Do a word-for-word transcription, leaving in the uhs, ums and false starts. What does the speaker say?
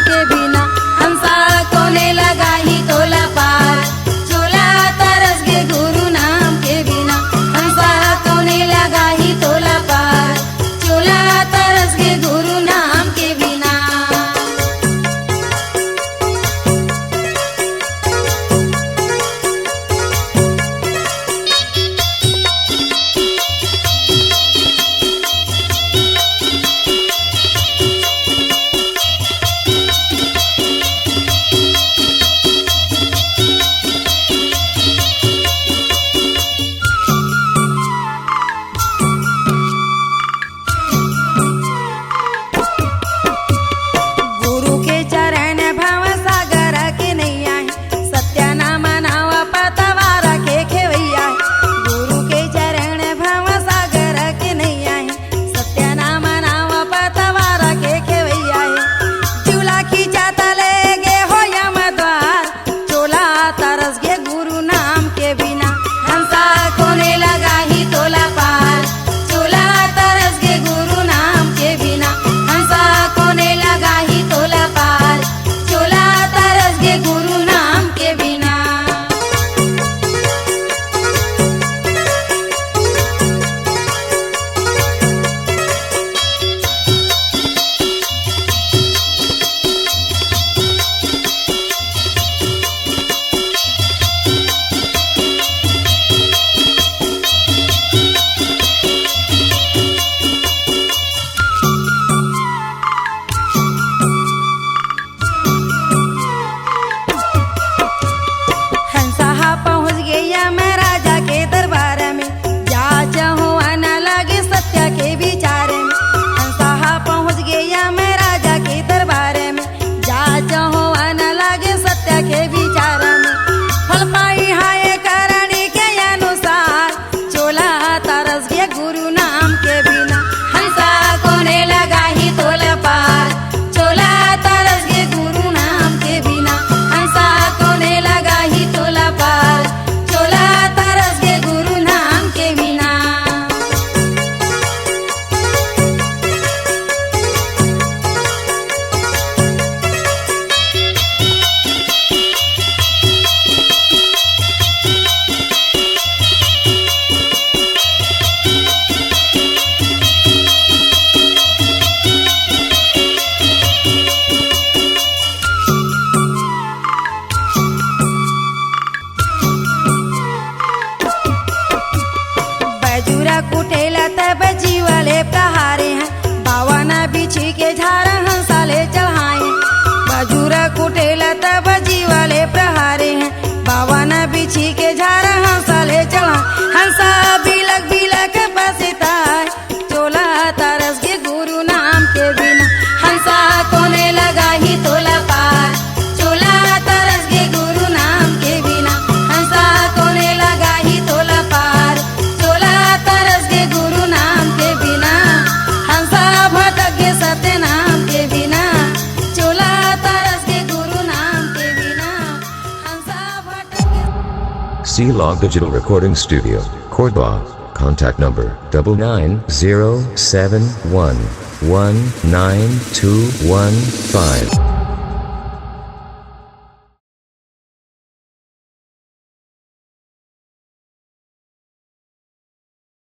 के बिना हंसा कोने लगाही तोला पार। चोला तरस गे गुरु नाम के बिना हंसा कोने लगाही तोला पार। चोला तरस गे गुरु नाम के बिना। गुरु के चरण भव सागर के नैया हे, सत्य नाम नाव पतवार के खेवैया हे। गुरु के चरण भव सागर के नैया हे, सत्य नाम नाव पतवार के खेवैया हे। चूल्हा खींचा तले गे हो यम द्वार, चोला तरस गे गुरु नाम के बिना हंसा कोने लगाही तोला पार। चोला तरस गे गुरु नाम के बिना हंसा कोने लगाही तोला पार। चोला तरस गे गुरु नाम के बिना। हंसा हा पहुंच गे यम राजा के दरबार में, जांच होवय न लागे सत्य के विचार में। हंसा हा पहुंच गे यम राजा के दरबार में, जांच होवय न लागे सत्य के विचार में। फल पाई हा ए करणी के अनुसार, चोला तरस गे गुरु नाम के बिना हंसा कोने लगाही तोला पार। चोला तरस गे गुरु नाम के बिना हंसा कोने लगाही तोला पार। चोला तरस गे गुरु नाम के बिना। बजुरा कुटेला तब जीवा ले प्रहारे हैं, बावन बिछी के झार हंसा ले चढ़ाए। बजुरा कुटेला तब जीवा ले प्रहारे हैं, बावन बिछी के झार हंसा ले चढ़ाए। हंसा बिलक बिलक पसिताए, चोला तरस गे गुरु नाम के बिना हंसा कोने लगाही तोला पार। चोला तरस गे गुरु नाम के बिना हंसा कोने लगाही तोला पार। चोला तरस गे गुरु नाम के बिना हंसा भटक गे सत्य नाम के बिना। चोला तरस गे गुरु नाम के बिना हंसा भटक गे। C Log Digital Recording Studio, Kordwa. Contact number double nine zero seven one one nine two one five.